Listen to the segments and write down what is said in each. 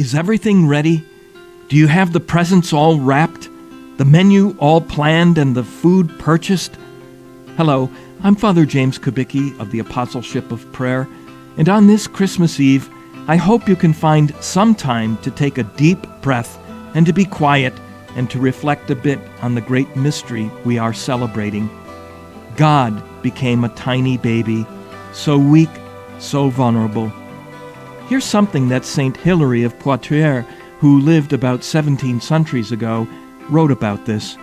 Is everything ready? Do you have the presents all wrapped, the menu all planned, and the food purchased? Hello, I'm Father James Kubicki of the Apostleship of Prayer, and on this Christmas Eve, I hope you can find some time to take a deep breath and to be quiet and to reflect a bit on the great mystery we are celebrating. God became a tiny baby, so weak, so vulnerable. Here's something that St. Hilary of Poitiers, who lived about 17 centuries ago, wrote about this.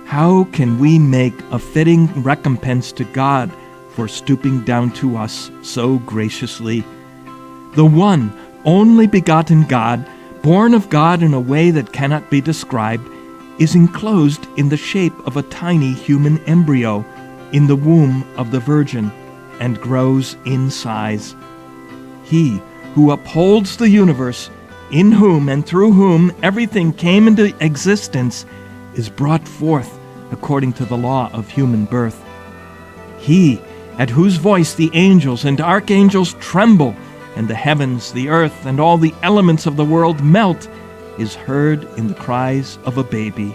How can we make a fitting recompense to God for stooping down to us so graciously? The one only begotten God, born of God in a way that cannot be described, is enclosed in the shape of a tiny human embryo in the womb of the Virgin and grows in size. He who upholds the universe, in whom and through whom everything came into existence, is brought forth according to the law of human birth. He at whose voice the angels and archangels tremble, and the heavens, the earth, and all the elements of the world melt, is heard in the cries of a baby.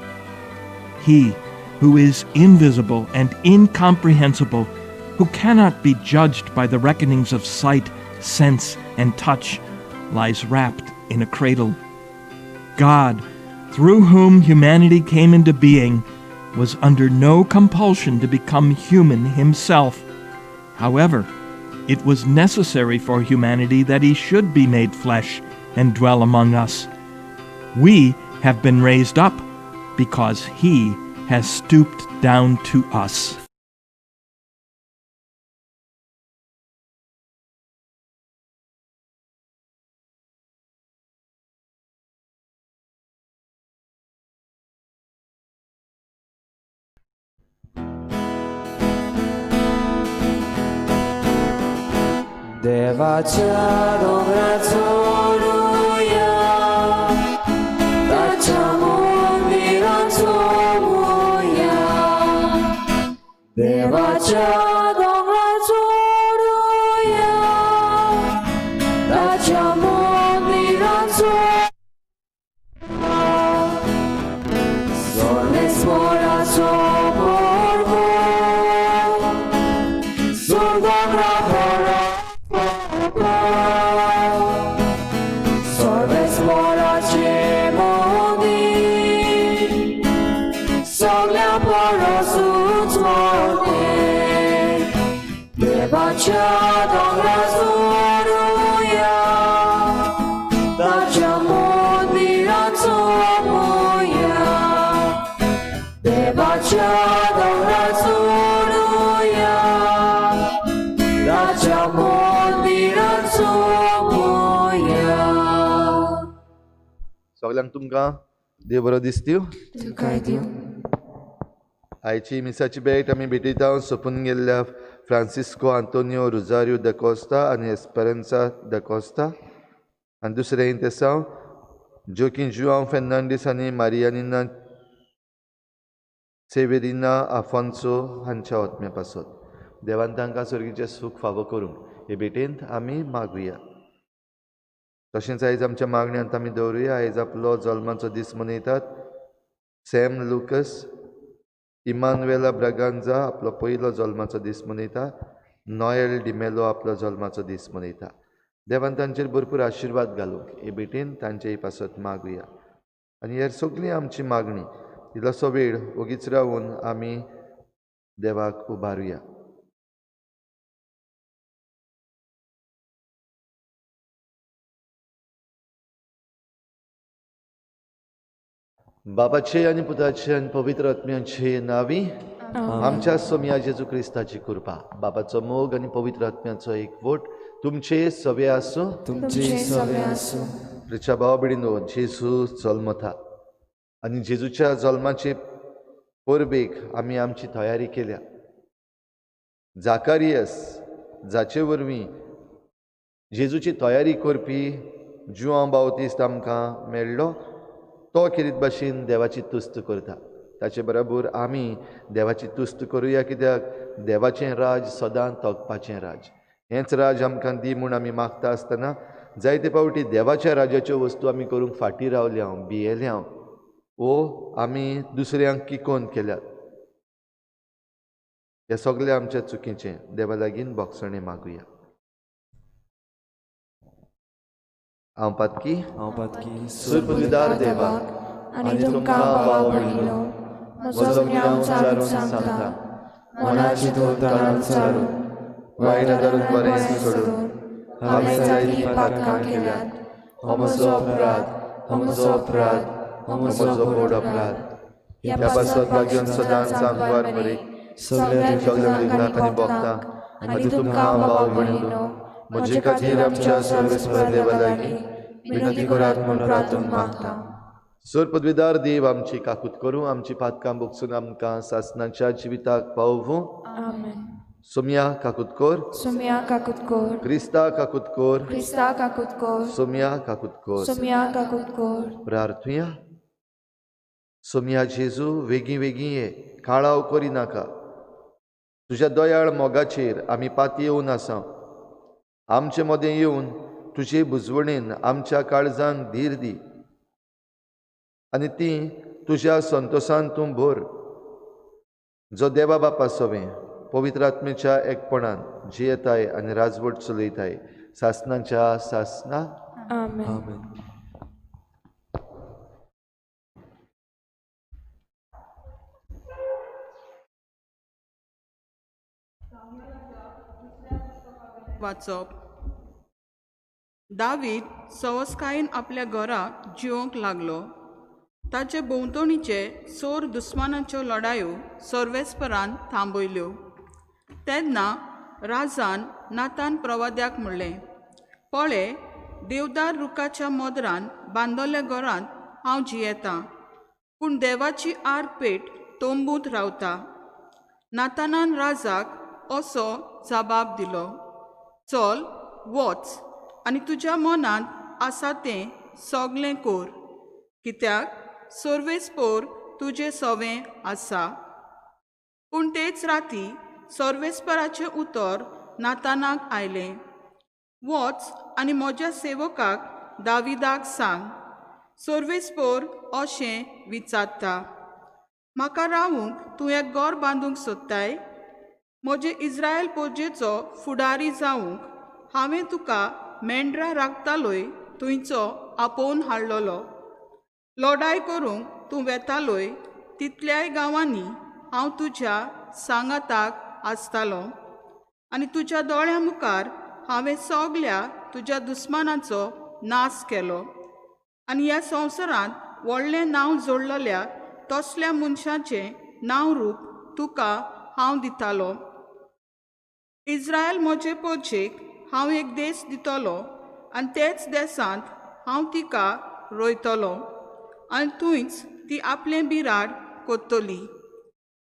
He who is invisible and incomprehensible, who cannot be judged by the reckonings of sight, sense, and touch, lies wrapped in a cradle. God, through whom humanity came into being, was under no compulsion to become human himself. However, it was necessary for humanity that he should be made flesh and dwell among us. We have been raised up because he has stooped down to us. देवाच्या दोंगरार चडुया, ताच्या मंदिरांत चोवया. देवाच्या दोंगरार चडुया, ताच्या मंदिरांत चोवया. सर्वेस्पराचो परबो, दोंगरा सर्वेस्पराचे मंदिर, सगळ्या परस उंच मोठें. देवाच्या दोंगरार चडुया, ताच्या मंदिरांत चोवया. देवाच्या दोंगरार चडुया, ताच्या मंदिरांत चोवया. सगल्यांक तुमकां देव बरो दिसतीव. तुकाय दिवं. आयची मिसाची भेट आमी भेटयता सोंपून गेल्ल्या Francisco Antonio Rosario the Costa आनी एस्पेरेन्सा the Costa, आनी दुसरें इंतेसांव जोकीन जुआंव फेर्नांडीस आनी मारियानिना सेवेरिना आफोन्सो हांच्या ओतम्या पासत देवान तांकां स्वर्गीचें सूख फावो करूंक हे भेटेंत आमी मागुया. तशेंच आयज आमच्या मागण्यांत आमी दवरुया. आयज आपलो जल्माचो दीस मनयतात सॅम लुकस, इमानुएला ब्रागांजा आपलो पयलो जल्माचो दीस मनयता, नॉयल डिमेलो आपलो जल्माचो दीस मनयता. देवान तांचेर भरपूर आशिर्वाद घालूंक हे भेटेन तांचे पासत मागुया. आनी हेर सगळी आमची मागणी इल्लोसो वेळ ओगीच रावून आमी देवाक उबारुया. बाबाचे आनी पुताचे आनी पवित्र आत्म्याचे नावी आमच्या सोमया जेजू क्रिस्ताची कृपा, बाबाचो मोग आनी पवित्र आत्म्याचो एकवट तुमचे सवे आसूं. तुमचे सवे आसूं. प्रिच्या भाव भयणीनो, जेजू जल्मता आनी जेजूच्या जल्माचे परबेक आमी आमची तयारी केल्या. जाकारियस जाचे वरवीं जेजूची तयारी करपी जुआंव बावतिस्त आमकां मेळ्ळो, तो खेरीत भाशेन देवाची तुस्त करता. ताचे बरोबर आमी देवाची तुस्त करुया, कित्याक देवाचें राज सदां तगपाचें राज. हेंच राज आमकां दी म्हूण आमी मागता आसतना जायते फावटी देवाच्या राज्याच्यो वस्तू आमी करूंक फाटीं रावल्या, भियेल्या वो आमी दुसऱ्यांक किकोन केल्यात. हे सगळे आमच्या चुकीचें देवा लागीं भोगसणें मागुया. हांव पातकी सुपुरदार देवाक आनी तुमकां भाव भयणीनो म्हजो गुन्यांव चारून सांगता, मनाची धुवतान चारून वायट धरून बरें सोडून हांवें जायतीं पातकां केल्यात. हो म्हजो अपराध, हो म्हजो अपराध, हो म्हजो व्हड अपराध. ह्या पासत लागून सदांच आमकां मरे सगळ्या दुःखाक आनी भोगतांक आनी तुमकां भाव भयणीनो म्हजे खातीर आमच्या सर्वेस्पर देवा लागीं विनंती करात म्हूण प्रार्थून मागता. सर पदवीदार देव आमची काकूत करूं, आमची पातकां भोगसून आमकां सासनाच्या जिविताक पावोवं. आमेन. सोमया काकूत कर, सोमया काकूत कर, क्रिस्ता काकूत कर, क्रिस्ता काकूत कर, सोमया काकूत कर. सोमया काकूत कर. प्रार्थुया. सोमया जेजू वेगीं वेगीं ये, काळाव करिनाका. तुज्या दयाळ मोगाचेर आमी पातयेवन आसा. आमचे मदें येवन तुजे बुजवणेन आमच्या काळजांक धीर दी आनी ती तुज्या संतोसान तूं भर, जो देवा बापा सवें पवित्र आत्मेच्या एकपणान जियेताय आनी राजवट चलयताय सासनाच्या सासना. आमेन. वाचप. दावीद सवस्कायेन आपल्या घरा जिवंक लागलो. ताचे भोंवतणीचे सोर दुस्मानाच्यो लढायो सर्वेस्परान थांबयल्यो. तेन्ना राजान नातान प्रवाद्याक म्हणलें, पळे, देवदार रुखाच्या मोदरान बांदलेल्या घरांत हांव जियेतां, पूण देवाची आरपेट तंबूंत रावता. नातानान राजाक असो जबाब दिलो, चल वच आनी तुज्या मनांत आसा तें सगलें कर, कित्याक सर्वेस्पोर तुजें सवें आसा. पूण तेच राती सर्वेस्पराचें उतर नातानाक आयलें, वच आनी म्हज्या सेवकाक दाविदाक सांग, सर्वेस्पोर अशें विचारता, म्हाका रावूंक तूं एक घर बांदूंक सोदताय? म्हजे इस्रायल पोरजेचो फुडारी जावंक हांवें तुका मेंढरां राखतालोय थंयचो आपोवन हाडलेलो. लढाय करूंक तूं वेतालोय तितल्याय गांवांनी हांव तुज्या सांगाताक आसतालो आनी तुज्या दोळ्यां मुखार हांवें सगल्या तुज्या दुस्मानाचो नाश केलो. आनी ह्या संवसारांत व्हडलें नांव जोडलेल्या तसल्या मनशाचें नांव रूप तुका हांव दितालो. इस्रायल म्हजे पोरजेक हांव एक देश दितलो आनी तेच देशांत हांव तिका रोयतलो आनी थंयच ती आपलें बिराड कोत्तली.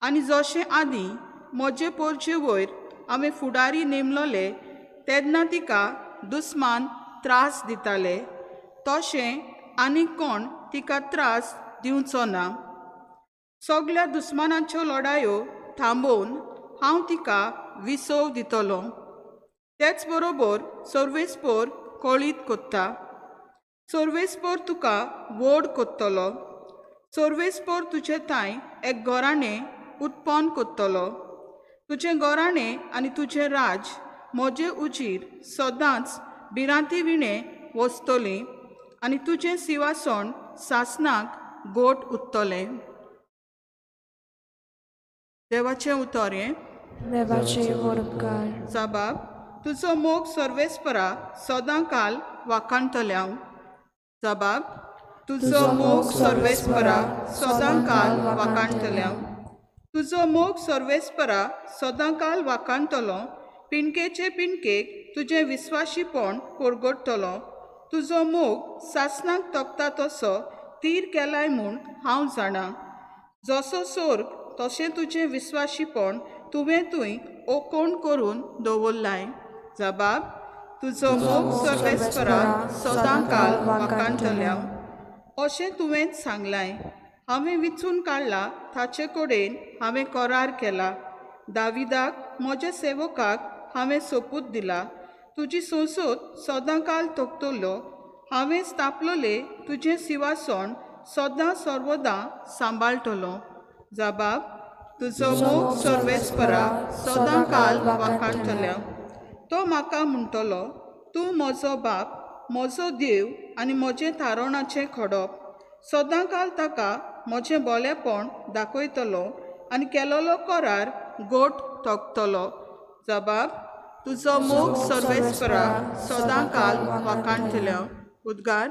आनी जशें आदीं म्हजे पोरजे वयर हांवें फुडारी नेमलोले तेन्ना तिका दुस्मान त्रास दिताले, तशें आनी कोण तिका त्रास दिवचो ना. सगल्या दुस्मानाच्यो लढायो थांबोवन हांव तिका विसव दितलो. तेच बरोबर सर्वेस्पोर कळीत कोत्ता, सर्वेस्पोर तुका व्हड कोत्तलो. सर्वेस्पोर तुजे थांय एक घराणें उत्पन्न कोत्तलो. तुजें घराणें आनी तुजें राज म्हजे उजीर सदांच भिरांती विणें वचतलीं आनी तुजें सिंवासन सासनाक गोट उत्तलें. देवाचें उतर हें. देवाचे व्हड उपकार. जबाब, तुजो मोग सर्वेस्परा सदां काल वाखाणटलें हांव. जबाब, तुजो मोग सर्वेस्परा सदां काल वाखाणटलें हांव. तुजो मोग सर्वेस्परा सदां काल वाखाणटलो. पिणकेचे पिणकेक तुजें विस्वाशीपण परगटतलो. तुजो मोग सासणाक तगता तसो तीर केलाय म्हूण हांव जाणा. जसो सोर्ग तशें तुजें विस्वाशीपण तुवें थंय ओकोण करून दवरलाय. जबाब, तुजो मोग सर्वेस्परा सदां काल वाखाणटलें हांव. अशें तुवें सांगलाय. हांवें विचून काडला ताचे कडेन हांवें करार केला. दाविदाक म्हज्या सेवकाक हांवें सोपूत दिला, तुजी संसद सदांकाल तोखतलो. हांवें स्थापलोले तुजें सिंवासण सदां सर्वदां सांबाळटलो. जाबाब तुजो मोग सर्वेस्परा सदां काल वाखाणटल्या. तो म्हाका म्हणटलो, तूं म्हजो बाप, म्हजो देव आनी म्हजें थारोवणाचें खडप. सदां काल ताका म्हजें बोलेपण दाखयतलो आनी केलोलो करार गोट तोखतलो. जबाब तुजो मोग सर्वेस्परा सदां काल वाखाणटल्या. उद्गार.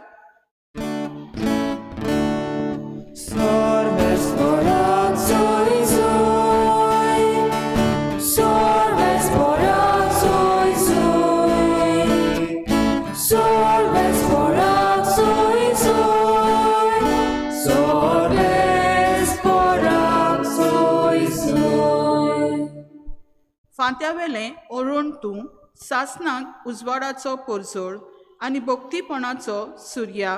फांत्यावेलें अरुण तूं सासणाक उजवाडाचो पोरजोळ आनी भक्तीपणाचो सुर्या.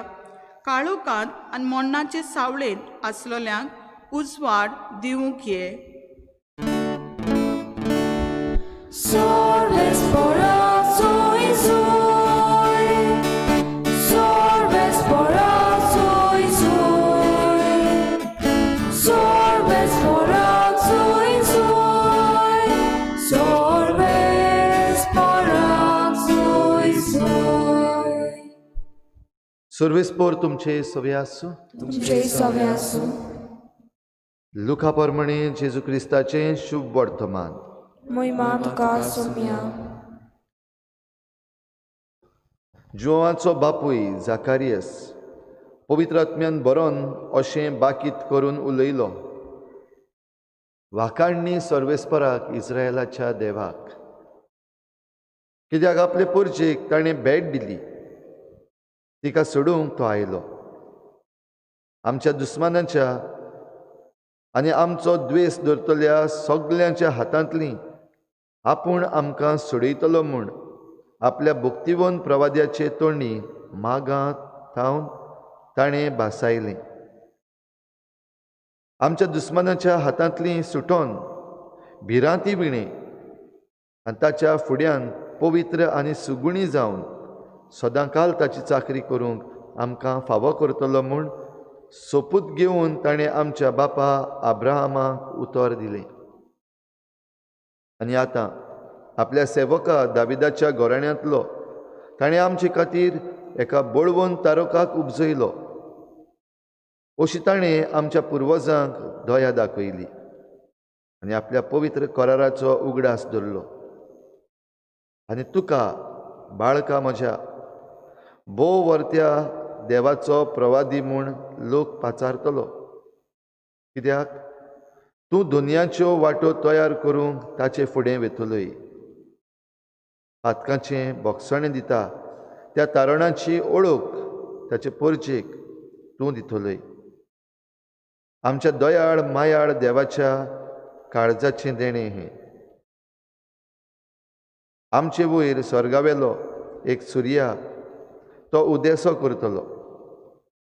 काळोखांत आनी मोन्नाचे सावळेंत आसलेल्यांक उजवाड दिवंक ये. सर्वेस्पोर तुमचे सवे आसूं. तुमचे सवे आसूं. लुका प्रमाणे जेजू क्रिस्ताचें शुभ वर्तमान. महिमा तुका सोम्या. जुवाचो बापूय जाकारियस पवित्र आत्म्यान बरोवन अशें बाकीत करून उलयलो, वाखाणणी सर्वेस्पराक इस्रायलाच्या देवाक, कित्याक आपले पोरजेक ताणें भेट दिली, तिका सोडूंक तो आयलो. आमच्या दुस्मानाच्या आनी आमचो द्वेस धरतल्या सगल्यांच्या हातांतली आपूण आमकां सोडयतलो म्हूण आपल्या भक्तिवन प्रवाद्याचे तोंडी मागां थावन ताणें भासायलें. आमच्या दुस्मानाच्या हातांतली सुटोन भिरांती विणें आनी ताच्या फुड्यान पवित्र आनी सुगुणी जावन सदांकाल ताची चाकरी करूंक आमकां फावो करतलो म्हूण सोपूत घेवन ताणें आमच्या बापा अब्राहमाक उतर दिलें. आनी आतां आपल्या सेवका दाविदाच्या घराण्यांतलो ताणें आमचे खातीर एका बळवंत तारकाक उपजयलो. अशी ताणें आमच्या पुर्वजांक दया दाखयली आनी आपल्या पवित्र कराराचो उगडास दवरलो. आनी तुका बाळका म्हज्या भोव वर्त्या देवाचो प्रवादी म्हूण लोक पाचारतलो, कित्याक तूं दुनियाच्यो वाटो तयार करूंक ताचे फुडें वेतलोय. पातकाचें बोगसणें दिता त्या तारणाची ओळख ताचे पोरजेक तूं दितलोय. आमच्या दयाळ मायाळ देवाच्या काळजाचें देणें हें. आमचे वयर स्वर्गावेलो एक सुर्या तो उदेसो करतलो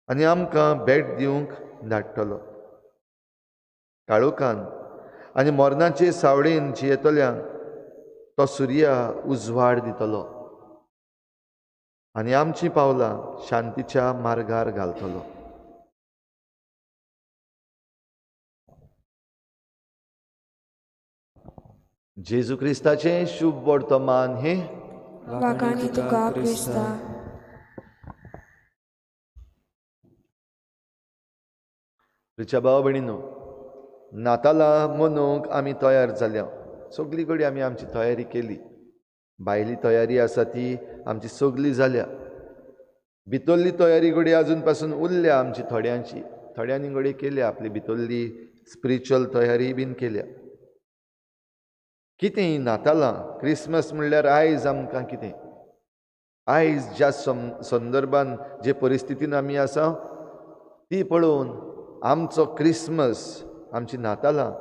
आनी आमकां भेट दिवंक धाडटलो. काळोखान आनी मरणाचे सावळेन जियेतल्यांक तो सुर्या उजवाड दितलो आनी आमचीं पावलां शांतीच्या मार्गार घालतलो. जेजू क्रिस्ताचें शुभ वर्तमान हें. वाखाणी तुका क्रिस्ता. प्रिच्या भाव भयणीनो, नातालां मनोवंक आमी तयार जाल्या. सगली कडेन आमी आमची तयारी केली. भायली तयारी आसा ती आमची सगली जाल्या. भितरली तयारी घडये आजून पासून उरल्या आमची थोड्यांची. थोड्यांनी घडये केल्या आपली भितरली स्पिरिच्युअल तयारी बीन केल्या. कितें नातालां क्रिसमस म्हणल्यार आयज आमकां कितें, आयज ज्या संदर्भान जे परिस्थितीन आमी आसा ती पळोवन आमचो क्रिसमस आमची नातालां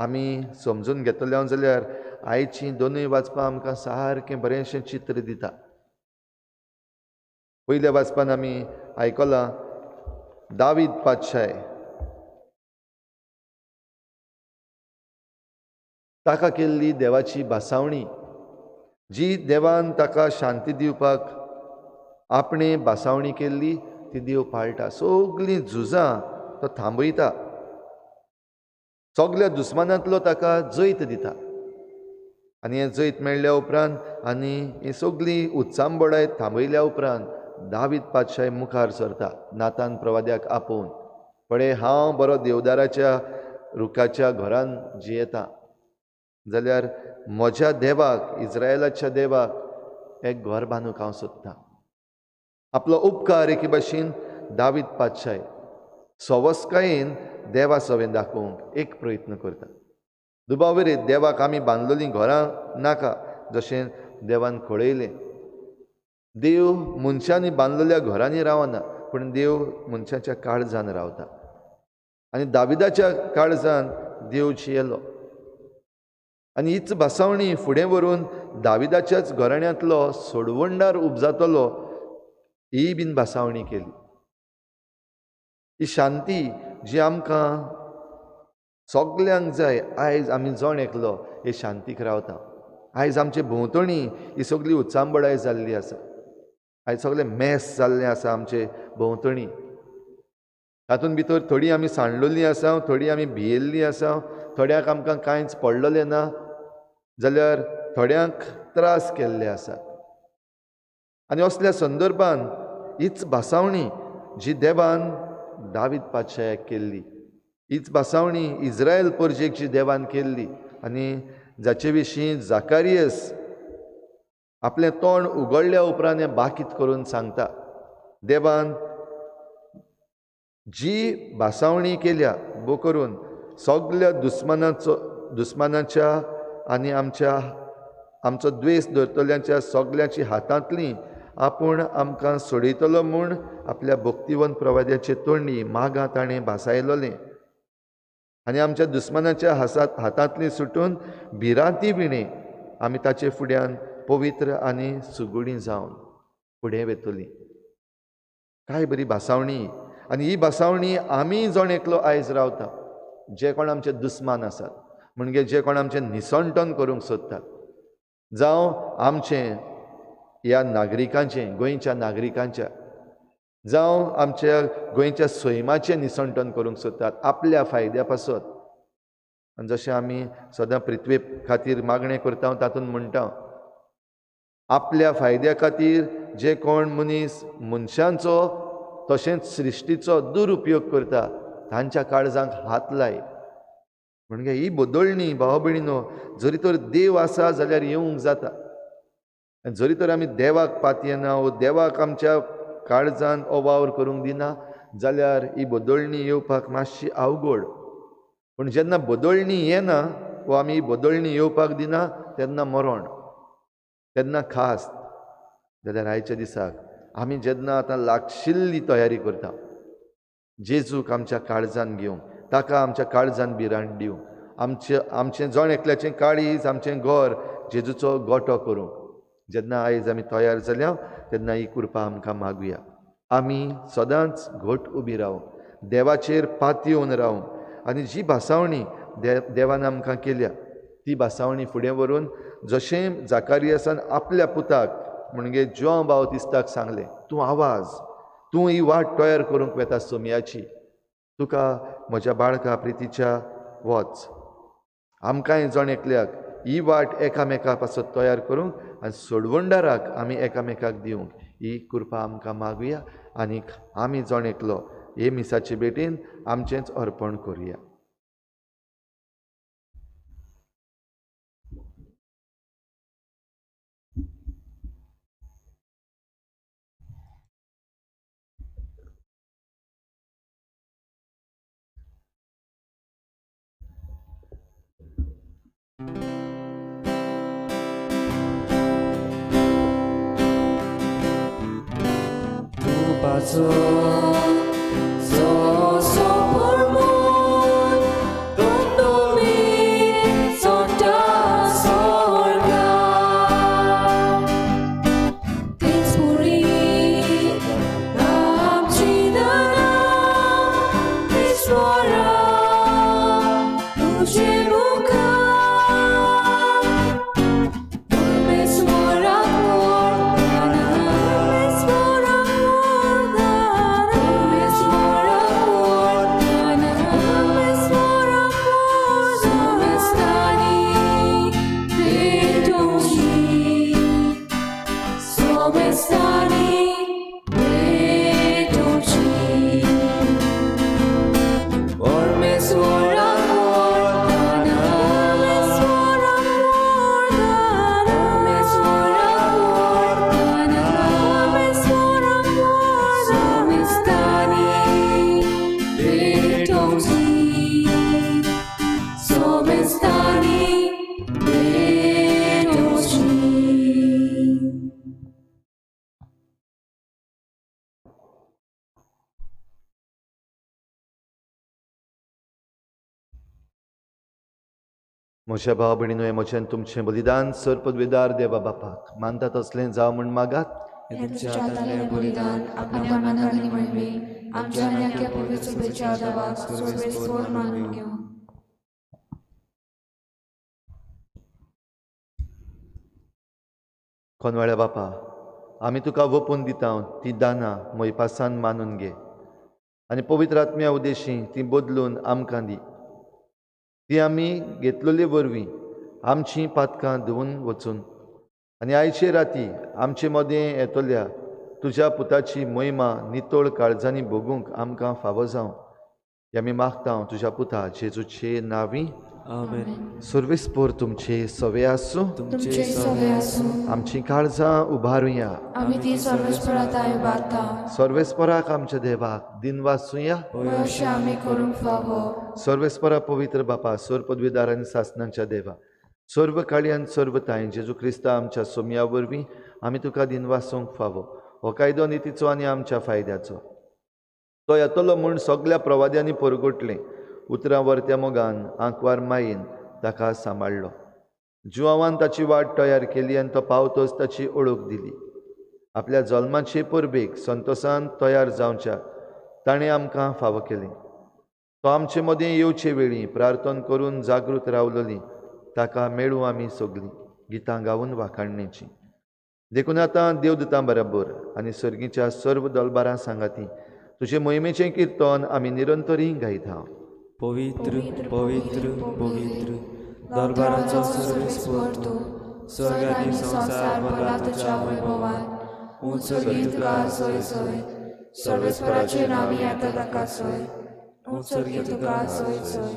आमी समजून घेतले जाल्यार आयची दोनूय वाचपां आमकां सारकें बरेंशें चित्र दिता. पयल्या वाचपान आमी आयकलां दावीद पातशाय ताका केल्ली देवाची भासावणी जी देवान ताका शांती दिवपाक आपणें भासावणी केल्ली ती देव पाळटा. सगलीं झुजां तो थांबयता, सगल्या दुस्मानांतलो ताका जैत दिता. आनी हें जैत मेळ्ळ्या उपरांत आनी ही सगळीं उत्सांबडाय थांबयल्या उपरांत दावीद पातशाय मुखार सरता नातान प्रवाद्याक आपोवन, पळय हांव बरो देवदाराच्या रुखाच्या घरान जियेता, जाल्यार म्हज्या देवाक, इज्रायलाच्या देवाक एक घर बांदूंक हांव सोदतां. आपलो उपकार एके भाशेन दावीद पातशाय सवस्कायेन देवा सवें दाखोवंक एक प्रयत्न करता. दुबाव देवाक आमी बांदलेलीं घरां नाका, जशें देवान कळयलें. देव मनशांनी बांदलेल्या घरांनी रावना, पूण देव मनशाच्या काळजान रावता. आनी दाविदाच्या काळजान देव जियेलो. आनी हीच भासावणी फुडें व्हरून दाविदाच्याच घराण्यांतलो सोडवणदार उपजातलो ही बीन भासावणी केली. ही शांती जी आमकां सगल्यांक जाय, आयज आमी जण एकलो हे शांतीक रावता. आयज आमचे भोंवतणी ही सगळी उचांबळाय जाल्ली आसा, आयज सगळें मेस जाल्लें आसा आमचे भोंवतणी. तातूंत भितर थोडीं आमी सांडलेलीं आसा, थोडीं आमी भियेल्लीं आसा, थोड्यांक आमकां कांयच पडलेलें ना, जाल्यार थोड्यांक त्रास केल्ले आसात. आनी असल्या संदर्भान हीच भासावणी जी देवान दावीद पातशायाक केल्ली, हीच भासावणी इज्रायल परजेक जी देवान केल्ली आनी जाचे विशीं जाकारियस आपलें तोंड उगडल्या उपरांत हें बाकीत करून सांगता, देवान जी भासावणी केल्या बो करून सगल्या दुस्मानाच्या आनी आमचो द्वेस धरतल्यांच्या सगल्यांची हातांतली आपूण आमकां सोडयतलो म्हूण आपल्या भक्तिवंत प्रवाद्याचे तोंडी मागां ताणें भासायलोलें. आनी आमच्या दुस्मानाच्या हातांतली सुटून भिरांती विणें आमी ताचे फुड्यान पवित्र आनी सुगुणी जावन फुडें वेतली. काय बरी भासावणी. आनी ही भासावणी आमी जण एकलो आयज रावता, जे कोण आमचे दुस्मान आसात, म्हणजे जे कोण आमचें निसंटन करूंक सोदतात, जावं आमचें ह्या नागरिकांचें, गोंयच्या नागरिकांच्या, जावं आमच्या गोंयच्या सैमाचें निसंटन करूंक सोदतात आपल्या फायद्या पासत. आनी जशें आमी सदां पृथ्वे खातीर मागणें करता तातूंत म्हणटा, आपल्या फायद्या खातीर जे कोण मनीस मनशांचो तशेंच सृश्टीचो दुरुपयोग करता तांच्या काळजांक हात लाय. म्हणजे ही बदलणी भाव भयणीनो, जरी तर देव आसा जाल्यार येवंक जाता, आनी जरी तर आमी देवाक पातयेना वो देवाक आमच्या काळजान हो वावर करूंक दिना जाल्यार ही बदलणी येवपाक मातशी अवघड. पूण जेन्ना बदलणी येना वो आमी बदलणी येवपाक दिना तेन्ना मरण, तेन्ना खास. जाल्यार आयच्या दिसाक आमी जेन्ना आतां लागशिल्ली तयारी करता जेजूक आमच्या काळजान घेवंक, ताका आमच्या काळजान भिरांत दिवंक, आमचें जण एकल्याचें काळीज, आमचें घर जेजूचो गोटो करूंक जेन्ना आयज आमी तयार जाल्या तेन्ना ही कृपा आमकां मागुया. आमी सदांच घट उबी रावूंक, देवाचेर पातयेवन रावूंक आनी जी भासावणी देवान आमकां केल्या ती भासावणी फुडें व्हरून जशें जाकारियसान आपल्या पुताक म्हणजे जुआंव बाप्तिस्ताक सांगलें, तूं आवाज, तूं ही वाट तयार करूंक वेता सोमयाची, तुका म्हज्या बाळका प्रितीच्या वच. आमकांय जण एकल्याक ही वाट एकामेका पासत तयार करूंक आनी सोडवणदाराक आमी एकामेकाक दिवंक ही कृपा आमकां मागुया. आनीक आमी जण एकलो हे मिसाचे भेटेन आमचेंच अर्पण करुया. Muka, म्हज्या भाव भयणीनो, म्हजें तुमचें बलिदान सर पदवेदार देवा बापाक मानता तसलें जावं म्हूण मागात। तुमच्या हातांतलें बलिदान आपल्या मनाक आनी मोहिमेक आमच्या आनी आख्या पवित्र सभेच्या देवाक सर्वेस्पोर मानून घेवं। कोनवाळ्या बापा, आमी तुका वपून दिता ती दानां मोयपासान मानून घे आनी पवित्र आत्म्या उद्देशी ती बदलून आमकां दी। ती आमी घेतलेले वरवीं आमचीं पातकां धुवून वचून आनी आयचे राती आमचे मदें येतल्या तुज्या पुताची मोहिमा नितळ काळजांनी भोगूंक आमकां फावो जावं हें आमी मागता तुज्या पुता जेजूचे नांवी। आमेन। सर्वेस्पोर तुमचे सवे आसूं, तुमचे सवे आसूं। आमची काळजां उबारुया, आमी ती सर्वेस्परा ताय उबारता। सर्वेस्पराक आमच्या देवाक दिनवासुया, अशें आमी करूंक फावो। सर्वेस्परा पवित्र बापा, सर्व पदवीदार आनी सासनांच्या देवा, सर्व काळी आनी सर्व ताय जेजू क्रिस्ता आमच्या सोमया वरवीं आमी तुका दिनवासूंक फावो। हो कायदो नितीचो आनी आमच्या फायद्याचो तो येतलो म्हूण सगल्या प्रवाद्यांनी परगटलें उतरां वर्त्या मोगान आंकवार मायेन ताका सांबाळ्ळो। जुवावान ताची वाट तयार केली आनी तो पावतोच ताची ओळख दिली। आपल्या जल्माचे परबेक संतोसान तयार जावच्या ताणें आमकां फावो केलें। तो आमचे मदें येवचे वेळी प्रार्थना करून जागृत रावलोली ताका मेळूं आमी सगलीं गितां गावन वाखाणणेचीं। देखून आतां देवदूतां बराबर आनी सर्गीच्या सर्व दलबारां सांगाती तुजे मोहिमेचें किर्तन आमी निरंतरी गायता। पवित्र पवित्र पवित्र दरबाराचो सर्वेस्पोर तूं, स्वर्ग आनी संवसार भरला तुज्या वैभवान। उंच सर्गी तुका सोय सोय, सर्वेस्पराचे नांवी येता ताका सोय, उंच सर्गी तुका सोय सोय।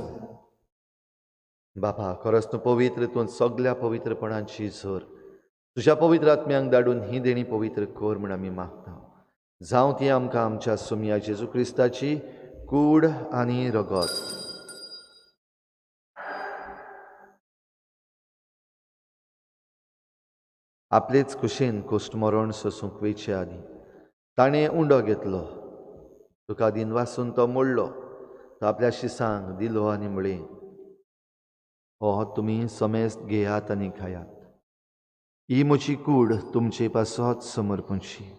बापा, खरोच तूं पवित्र, तूं सगल्या पवित्रपणाची झर। तुज्या पवित्र आत्म्यांक धाडून ही देणी पवित्र कर म्हूण आमी मागता। जावं ती आमकां आमच्या सोमया जेजू क्रिस्ताची कूड आनी रगत। आपलेच कुशीन कोश्ट मरण सोसूंक वयचे आदीं ताणें उंडो घेतलो, तुका दिनवासून तो मोडलो, तो आपल्या शिसांक दिलो आनी म्हळें, हो तुमी समेस्त घेयात आनी खायात, ही म्हजी कूड तुमचे पासत समर्पणची।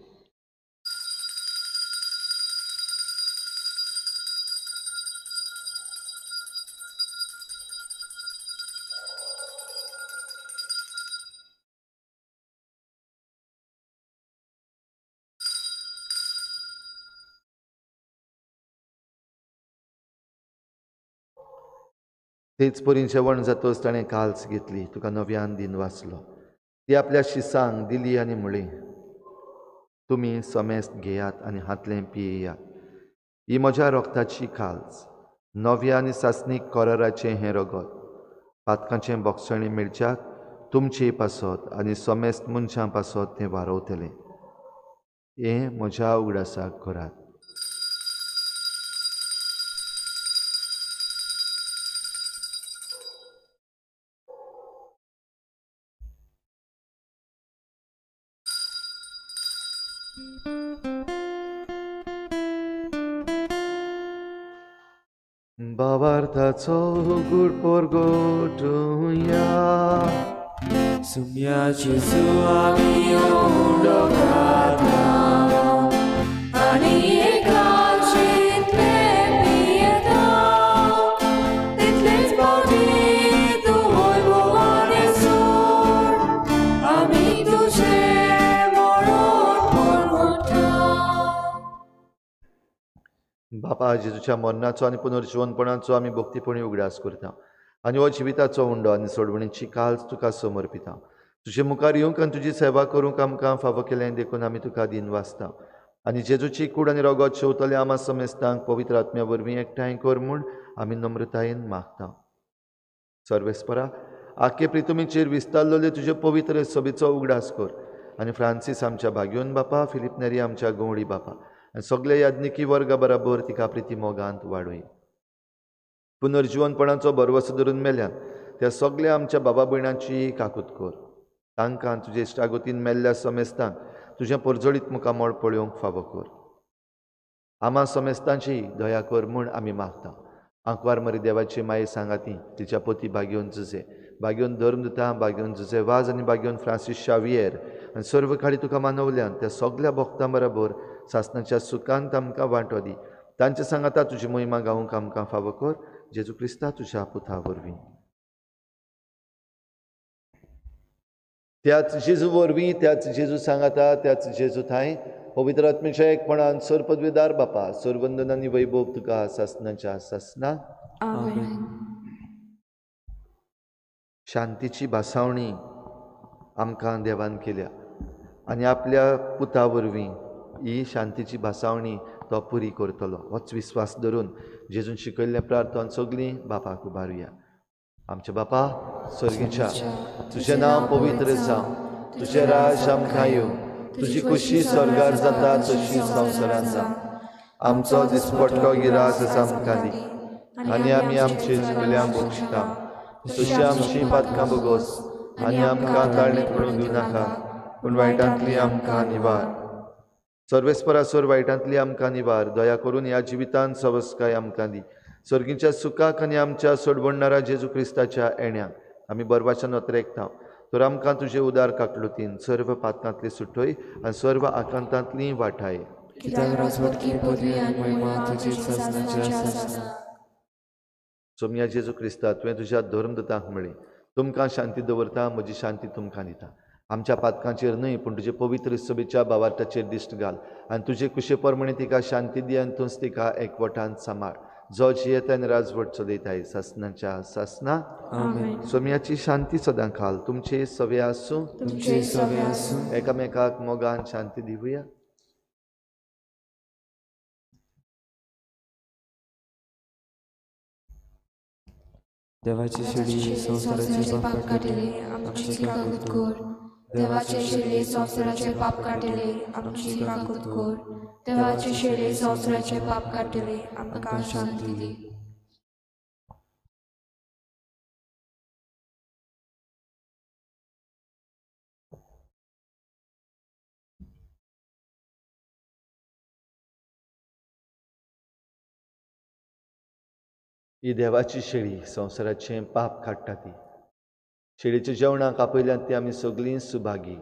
तेच परी जेवण जातच ताणें काल्स घेतली, तुका नव्यान दिन वाचलो, ती आपल्या शिसांक दिली आनी म्हळें, तुमी समेस्त घेयात आनी हातलें पियेयात, ही म्हज्या रोगताची काल्स, नव्या आनी सासणीक कराराचें हें रगत, पातकांचें बोगसणें मेळच्याक तुमचे पासत आनी समेस्त मनशां पासत तें वारवतलें। हें म्हज्या उगडासाक करात। भावार्थाचो गुड परगटुया, सुम्या जेजू आमी उंडो खाता आनी एकाचीतले पियेता, तितलेच फावटी तूं वैभवान सोड, आमी तुजें मरण परगट्टा। बापा, जेजूच्या मरणाचो आनी पुनर्जिवनपणाचो आमी भक्तीपणी उगडास करता आनी हो जिविताचो उंडो आनी सोडवणीची काल्स तुका समर्पिता। तुजे मुखार येवंक आनी तुजी सेवा करूंक आमकां फावो केलें देखून आमी तुका दिनवासता आनी जेजूची कूड आनी रगत शेवतले आमा समेस्तांक पवित्र आत्म्या वरवीं एकठांय कर म्हूण आमी नम्रतायेन मागता। सर्वेस्परा, आखे प्रितुमीचेर विस्तारलेले तुजे पवित्र सभेचो उगडास कर आनी फ्रांसीस आमच्या भाग्योन बापा, फिलीप नेरी आमच्या गवळी बापा आनी सगळे याज्ञिकी वर्गा बराबर तिका प्रिती मोगांत वाडोय। पुनर्जिवनपणाचो भरवसो धरून मेल्यान त्या सगल्या आमच्या बाबा भयणांची काकूत कर, तांकां तुजे इश्टागतीन मेल्ल्या समेस्तांक तुजें परजळीत मुखामळ पळोवंक फावो कर। आमा समेस्तांची दया कर म्हूण आमी मागता। आंकवार मरी देवाची माये सांगाती तिच्या पती भाग्योन जुजे भाग्योन धर्म दिता, भाग्योन जुजे वाज आनी भाग्योन फ्रांसीस शावियर आनी सर्व खाडी तुका मानवल्यान त्या सगल्या भक्तां बरोबर सासणाच्या सुखांत आमकां वांटो दी. तांचे सांगाता तुजी मोहिमा गावंक आमकां फावो कर, जेजू क्रिस्ता तुज्या पुता वरवीं. त्याच जेजू वरवीं, त्याच जेजू सांगाता, त्याच जेजू थांय पवित्र आत्म्याच्या एकपणान सर पदवीदार बापा, सरवंदन आनी वैभव तुका सासणाच्या सासना. आमेन. शांतीची भासावणी आमकां देवान केल्या आनी आपल्या पुता वरवीं ही शांतीची भासावणी तो पुरी करतलो होच विस्वास धरून जेजून शिकयल्लें प्रार्थना सगळीं बापाक उबारुया. आमच्या बापा स्वर्गीच्या, तुजें नांव पवित्र जावं, तुजें राज आमकां येवं, तुजी खुशी स्वर्गार जाता तशी संवसारांत जावं. आमचो दिसपटलो गिरास आमकां दी आनी आमी आमचे चुकल्यांक बक्षिता, तशी आमची पातकां बोगोस आनी आमकां ताळणेंत पडूंक दिवं नाका, पूण वायटांतली आमकां निवार. सर्वेस्परासर वायटांतली आमकां निवार. दया करून ह्या जिवितांत सवस्काय आमकां दी. सर्गीच्या सुखाक आनी आमच्या सोडवणणारा जेजू क्रिस्ताच्या येण्याक आमी बरवाच्या नोतरेकता, तर आमकां तुजे उदार काकलुतीन सर्व पातकांतली सुटय आनी सर्व आकांतांतली वाठाय. कित्याक राजवटकी पदवी आनी महिमा तुजी सासणाची आसा. सोमया जेजू क्रिस्ता, तुवें तुज्या धर्मदूतांक म्हळें, तुमकां शांती दवरता, म्हजी शांती तुमकां दिता. आमच्या पातकांचेर न्हय पूण तुजे पवित्र सभेच्या बावार्थाचेर दिश्ट घाल आनी तुजे कुशे प्रमाणे तिका शांती दी आनी तूंच तिका एकवटान सांबाळ, जो जियेता आनी राजवट चलयताय सासणाच्या सासना. आमेन. सोमयाची शांती सदां खाल तुमचे सवे आसूं, तुमचे सवे आसूं. एकामेकाक मोगान शांती दिवया. देवाची शेळी संवसाराचे पाप काडटली, आमची काकूत कर. देवाचे शेळी संवसाराचे पाप काडटले, आमची काकूत कर. देवाचे शेळी संवसाराचे पाप काडटले, आमकां शांती दी. ही देवाची शेळी संवसाराचें पाप काडटा. ती शेळीच्या जेवणाक आपयल्यात ती आमी सगळीं सुभागी.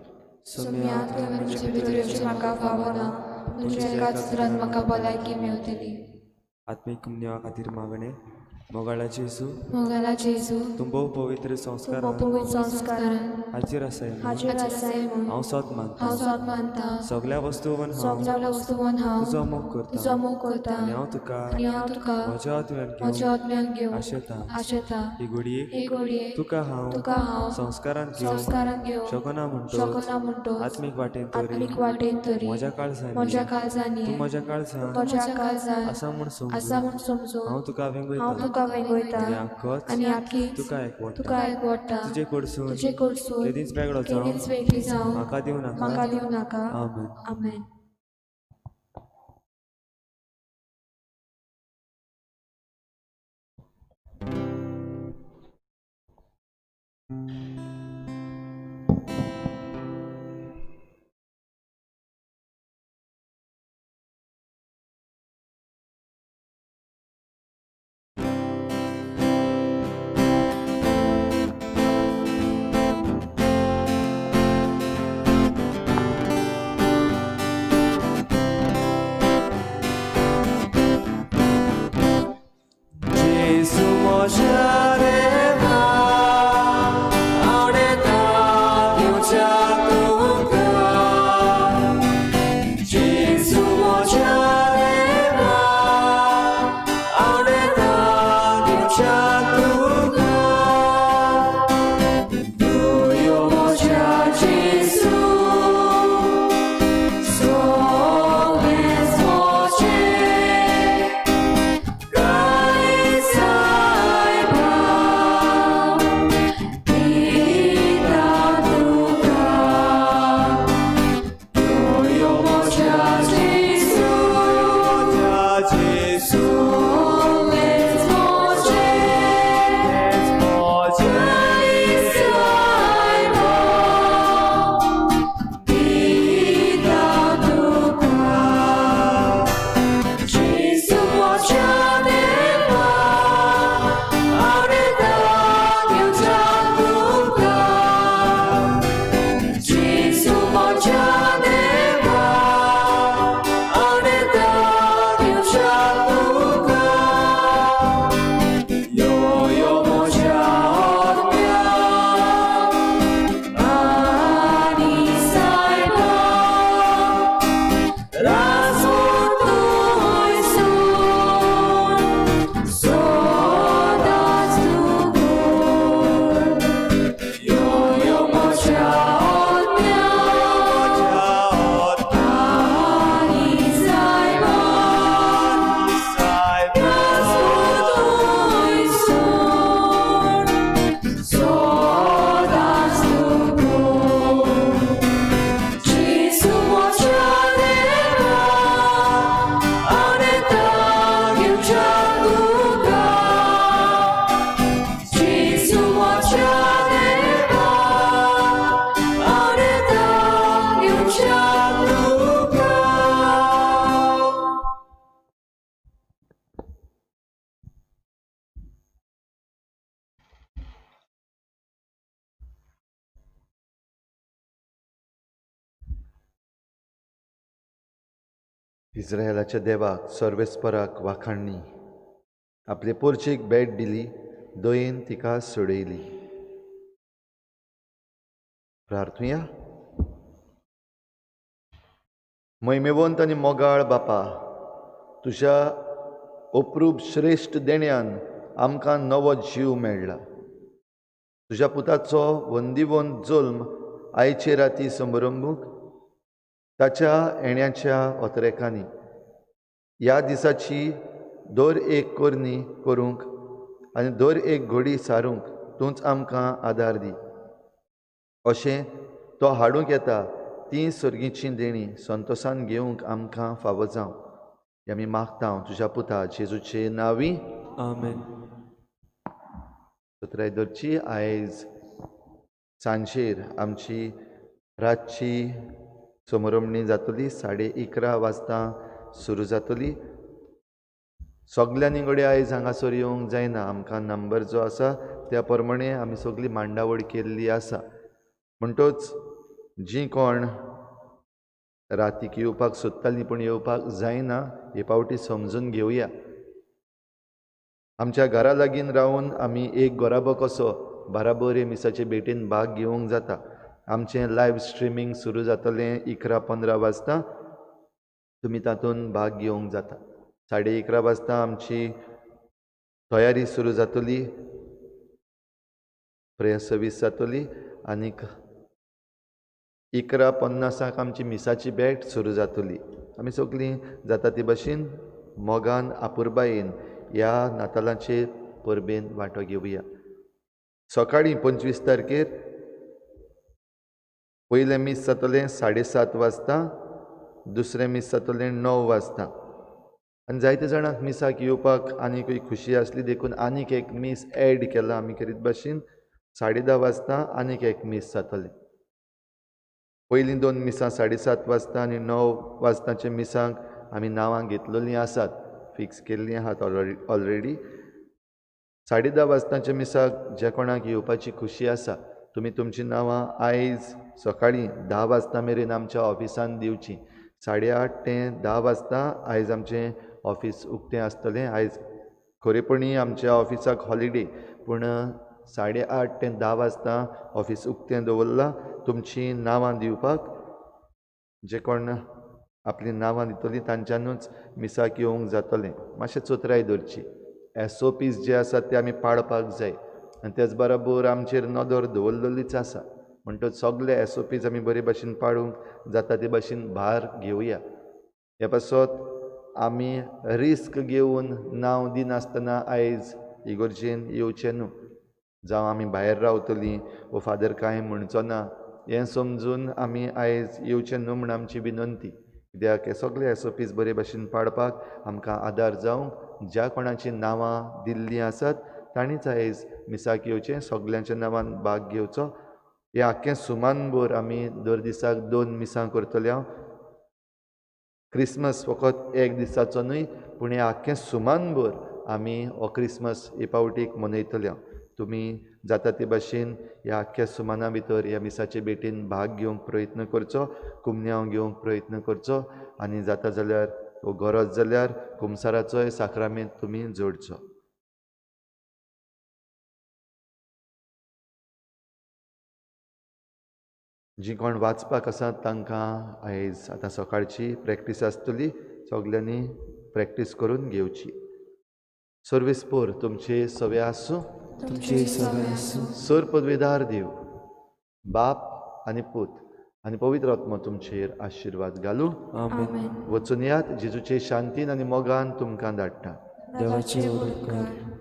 सोम्या, तुवें म्हजे भितर येवचें म्हाका फावना, तुज्या एकाच उतरान म्हाका भलायकी मेवतली. आत्मीक देवा खातीर मागणें. मोगाळा जेजू, मोगाला जेजू, तूं भोव पवित्र संस्कारान पवित्र संस्कारान हाजीर आसाय म्हूण हाजीर आसाय म्हूण हांव सोद मानता. हांव सोद मानता. सगल्या वस्तूवन हांव सगल्या वस्तूवन हांव तुजो मोग करता तुजो मोग करता आनी हांव तुका आनी हांव तुका म्हज्या आत्म्यान घेवन म्हज्या आत्म्यान घेवन आशेता. आशेता. ही घडयेक ही घडयेक तुका हांव तुका हांव संस्कारान घेवन संस्कारान घेवन शकना म्हणटोच शकना म्हणटोच आत्मीक वाटेन तरी आत्मीक वाटेन तरी म्हज्या काळजांनी म्हज्या काळजांनी तूं म्हज्या काळजान म्हज्या काळजान आसा म्हूण आसा समजून म्हूण समजून हांव तुका हांव वेंगयता तुका वेंगयता आनी आख्खोच आनी आखीच तुका एकवटा. तुका एकवटा. तुजे कडसून तुजे कडसून केदींच वेगळो जावं केदींच वेगळी जावं म्हाका दिवं नाका. म्हाका दिवं नाका. आमेन. आमेन. जेजू म्हज्या देवा, आवडटा घेवचें इस्रायलाच्या देवाक सर्वेस्पराक वाखाणणी. आपले पोरचेक भेट दिली, दयेन तिका सोडयली. प्रार्थुया. महिमेवंत आनी मोगाळ बापा, तुज्या अप्रूप श्रेश्ठ देण्यान आमकां नवो जीव मेळ्ळा. तुज्या पुताचो वंदीवंत जल्म आयचे राती समारंभूक ताच्या येण्याच्या अतरेकांनी ह्या दिसाची दर एक करणी करूंक आनी दर एक घडी सारूंक तूंच आमकां आदार दी. अशें तो हाडूंक येता ती सर्गीची देणी संतोसान घेवंक आमकां फावो जावं हें आमी मागता तुज्या पुता जेजूचे नांवी. आमेन. सत्राय धरची. आयज सांजेर आमची रातची समरमणी जातली, 11:30 वाजता सुरू जातली. सगल्यांनी घडये आयज हांगासर येवंक जायना, आमकां नंबर जो आसा त्या प्रमाणे आमी सगळी मांडावळ केल्ली आसा. म्हणटच जी कोण रातीक येवपाक सोदतालीं पूण येवपाक जायना, हे पावटी समजून घेवया. आमच्या घरा लागीं रावन आमी एक घराबो कसो बराबर हे मिसाचे भेटीन भाग घेवंक जाता. आमचें लायव स्ट्रिमींग सुरू जातलें 11:15 वाजता, तुमी तातूंत भाग घेवंक जाता. 11:30 वाजता आमची तयारी सुरू जातली, प्रेयर सर्वीस जातली आनीक 11:50 आमची मिसाची भेट सुरू जातली. आमी सगळीं जाता ती भशेन मोगान आपुरबायेन ह्या नातालाचे परबेन वांटो घेवया. सकाळीं 25 तारखेर पयलें मीस जातलें 7:30 वाजता, दुसरें मीस जातलें 9 वाजता. आनी जायते जाणांक मिसाक येवपाक आनीकूय खुशी आसली देखून आनीक एक मीस एड केलां आमी करीत भाशेन. 10:30 वाजता आनीक एक मीस जातलें. पयलीं 2 मिसां 7:30 वाजता आनी 9 वाजताच्या मिसांक आमी नांवां घेतलेलीं आसात, फिक्स केल्लीं आहात ऑलरेडी. 10:30 वाजताच्या मिसाक ज्या कोणाक येवपाची खुशी आसा तुमी तुमचीं नांवां आयज सकाळीं 10 वाजता मेरेन आमच्या ऑफिसान दिवचीं. 8:30 ते 10 वाजता आयज आमचें ऑफिस उक्तें आसतलें. आयज खरेपणी आमच्या ऑफिसाक हॉलिडे, पूण 8:30 ते 10 वाजता ऑफिस उक्तें दवरलां तुमचीं नांवां दिवपाक. जे कोण आपलीं नांवां दितलीं तांच्यानूच मिसाक येवंक जातलें. मातशें चतुराय दवरची, SOPs जे आसात ते आमी पाळपाक जाय आनी तेच बरोबर आमचेर नदर दवरलेलीच आसा. म्हणटच सगळे SOPs आमी बरे भाशेन पाळूंक जाता ते भाशेन भार घेवया. हे पासत आमी रिस्क घेवन नांव दिनासतना आयज इगोर्जेन येवचें न्हू. जावं आमी भायर रावतलीं वो फादर कांय म्हणचो ना हें समजून आमी आयज येवचें न्हू म्हूण आमची विनंती. कित्याक हे सगळे SOPs बरे भाशेन पाळपाक आमकां आदार जावंक ज्या कोणाचीं नांवां दिल्लीं आसात तांणीच आयज मिसाक येवचें, सगल्यांच्या नांवान भाग घेवचो. हें आख्खें सुमानभर आमी दर दिसाक 2 मिसां करतले. हांव क्रिसमस फकत एक दिसाचो न्हय, पूण हें आख्खें सुमानभर आमी हो क्रिसमस हे पावटीक मनयतले. तुमी जाता ते भाशेन ह्या आख्ख्या सुमाना भितर ह्या मिसाचे भेटीन भाग घेवंक प्रयत्न करचो, कुमन्यांव घेवंक प्रयत्न करचो आनी जाता जाल्यार वो गरज जाल्यार कुमसाराचोय साक्रामेंत तुमी जोडचो. जी कोण वाचपाक आसात तांकां आयज आतां सकाळची प्रॅक्टीस आसतली, सगल्यांनी प्रॅक्टीस करून घेवची. सर्वीस पोर तुमचे सवे आसूं, तुमचे सवे आसूं. सर पदवेदार देव बाप आनी पूत आनी पवित्र आत्मो तुमचेर आशिर्वाद घालूं. आमेन. वचून यात, जेजूचे शांतीन आनी मोगान तुमकां धाडटा. देवाचे उपकार.